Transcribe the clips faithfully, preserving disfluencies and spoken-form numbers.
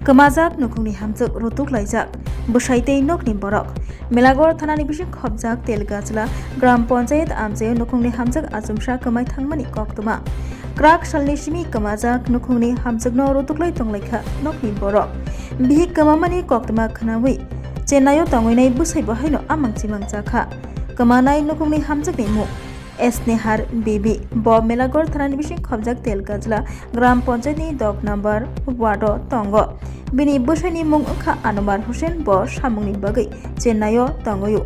Kwmajak nukhungni hamjwk rutuk laijak bwsai tei nokni borok. Melagor thanani bising khopjak Telgachla Gram Panchayat amchaio nukhungni hamjwk achomsa kwmai thangmani koktwma. Kwrak salni simi kwmajak nukhungni hamjwkno rutuklai tonglaikha nokni borok. Bihik kwmamani koktwma khwnawi Chennai-o tongwinai bwsaibo haino amang chimang chakha. Kwmanai nukhungni hamjwkni mung Esnehar Bibi. Bo Melagor thanani bising khopjak Telgachla Gram Panchayatni dok number ward-o tongo. Bini bwsaini mung wngkha Anwar Hussain, bo samungni bagwi Chennai-o tongwi-o.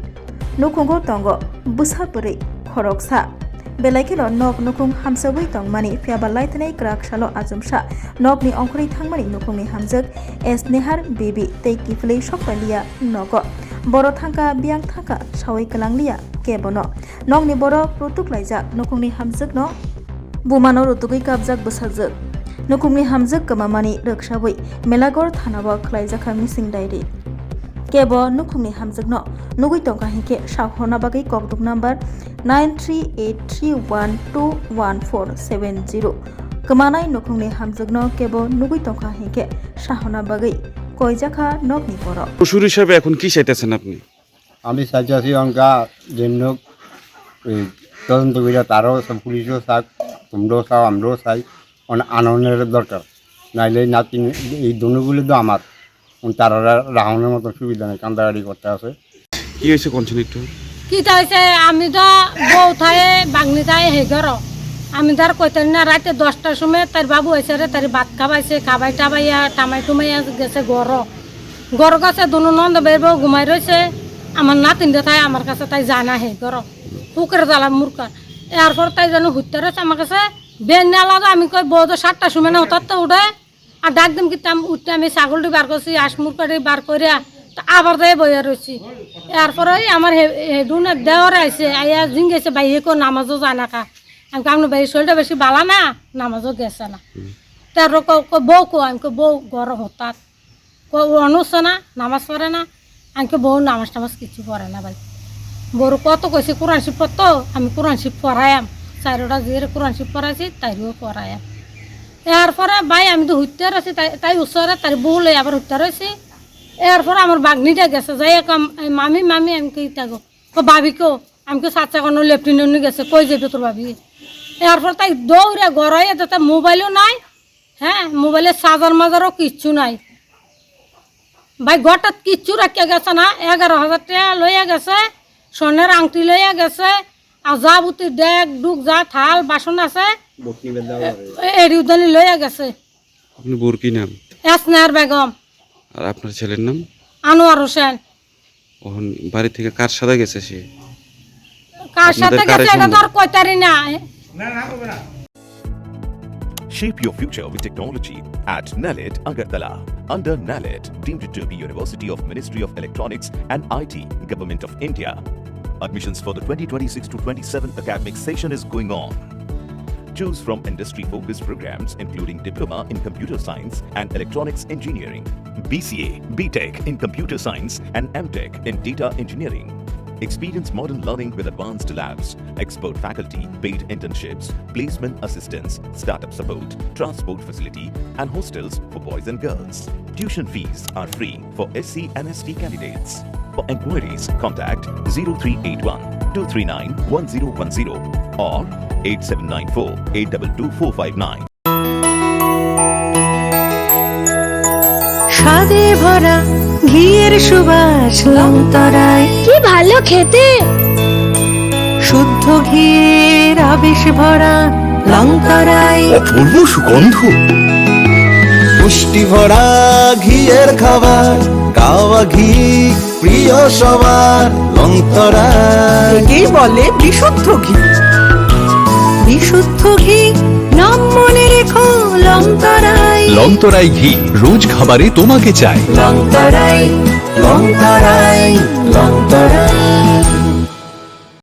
Nukhungo tongo bwsa bwrwi khoroksa. Belai kheno nok nukhung hamsagwi tongmani, phiyaba laithanai kwrak salo achomsa nokni ongkhorwi thangmani nukhungni hamjwk Esnehar Bibi tei kiphilwi sokpaliya nogo. Boro thangkha, biyang thangkha, sawi kwlangliya kebono. Nokni borok rutuk laijak nukhungni hamjwkno. Bumano rutugwi kapjak bwsajwk. Nukhungni hamjwk kwmamani rwksawi Melagor thanao khwlaijakha missing diary. Kebo nukhungni hamjwkno nugwi tongkha hinkhe sahorna bagwi kokduk number nine three eight three one two one four seven zero. Kwmanai nukhungni hamjwkno kebo nugwi tongkha hinkhe sahorna bagwi koijakha nokni borok. শ্বশুর হিসাবে এখন কি চাইতেছেন আপনি? আমি চাইতেছি অঙ্কা যেমন ওই তদন্ত করে তারাও সব পুলিশও চাক, তোমরাও চাও, আমরাও চাই, অন-, আনন্দের দরকার। নাইলে নাতি এই দুনুগুলি তো আমার, এখন তারা রা-, রাহনের মতো সুবিধা নেই, কান্দাকাটি করতে আছে। কি হয়েছে, কোন একটু? কিতা হইছে, আমি তো বউ থাই, বাগনি থাই, হে ঘর। আমি তার কইতাম না, রাতে দশটার সময় তার বাবু এসে রে, তার ভাত খাবাইছে, খাবাই টাবাইয়া, টামাই টুমাইয়া গেছে ঘর। ঘর গেছে, দুনো নন্দ বেরবো ঘুমাই রয়েছে। আমার নাতিনটা থাই আমার কাছে, তাই যায় না হে ঘর। পুকুরে জ্বালা মুরকার। এরপর তাই যেন হুত্তে রয়েছে আমার কাছে। বেন না লাগে, আমি কই, বউ তো সাতটার সময় না হঠাৎ তো উঠে। আর ডাক দিম কিতাম উঠতে, আমি ছাগলটি বার করছি, আসমুরকাটি বার করে, তা আবার যাই বইয়া রয়েছি। এরপরে ওই আমার হে-, হেডুনে দেওয়ার আইছে, আইয়া জিঙ্গেছে, "ভাই, এ কো নামাজও যায় না কা?" আমি কই, "আপনার ভাই শরীরটা বেশি বালা না, নামাজও গেছে না।" তারপর ক-, ক-, "বউ কো?" আমি কই, "বউ ঘর হঠাৎ।" কো, "ও অনুসে না, নামাজ পড়ে না।" আমি কই, "বউ নামাজ টামাজ কিছু পড়ে না ভাই।" বড় কত কইছে কোরআন শরীফ পড়তো, আমি কোরআন শরীফ পড়াইয়াম। চারোটা জিরে কোরআন শরীফ পড়াইছি, তাইরেও পড়াইয়াম। এরপরে ভাই আমি তো হুইতে আছি, তাই, তাই উসরে তার বউ লই আবার হুইতে রয়েছি। এরপরে আমার বাগনিটা গেছে, যাই এক আম-, এই মামি, মামি, আমি কই, "ইতা গো।" কো, "ভাবি কো?" আমি কই, "চাচা কোনো লেফটেন্যান্ট গেছে, কই যাবে তোর ভাবি?" এরপর তাই দৌড়ে ঘরে এতে তার মোবাইলও নাই, হ্যাঁ, মোবাইলের চার্জার মাজারও কিচ্ছু নাই। ভাই, ঘরটাত কিচ্ছু রাখিয়া গেছে না, এগারো হাজার টাকা লইয়া গেছে, স্বর্ণের আংটি লইয়া গেছে, আর যাবতীয় ডেক ডুক যা থাল বাসন আছে, বকনি বেদা এ-, এ-, এরি উদানি লইয়া গেছে। আপনি বোর কি নাম? এসনার বেগম। আর আপনার ছেলের নাম? আনোয়ার হোসেন। এখন বাড়ি থেকে কার সাথে গেছে সে? কার আপনাদের সাথে কারে গেছে এটা তো আর সন্দেহ? কইতারি না। Shape your future with technology at NALET Agartala. Under NALET, deemed to be University of Ministry of Electronics and I T, Government of India. Admissions for the twenty twenty-six to twenty-seven academic session is going on. Choose from industry-focused programs including Diploma in Computer Science and Electronics Engineering, B C A, B Tech in Computer Science and M Tech in Data Engineering. Experience modern learning with advanced labs, expert faculty, paid internships, placement assistance, startup support, transport facility, and hostels for boys and girls. Tuition fees are free for S C and S T candidates. For enquiries, contact zero three eight one two three nine one zero one zero or eight seven nine four eight two two four five nine. স্বাদে ভরা ঘিয়ের সুবাস লংতরায়। কি ভালো খেতে! শুদ্ধ ঘিয়ের আবেশ ভরা লংতরায়। অপূর্ব সুগন্ধ। পুষ্টি ভরা ঘিয়ের খাবার, গাওয়া ঘি প্রিয় সবার, লংতরায়। একেই বলে বিশুদ্ধ ঘি। বিশুদ্ধ ঘি, নাম মনে রেখো, লংতরায়। লংতরায় ঘি, রোজ খাবারে তোমাকে চাই। লংতরায়, লংতরায়, লংতরায়।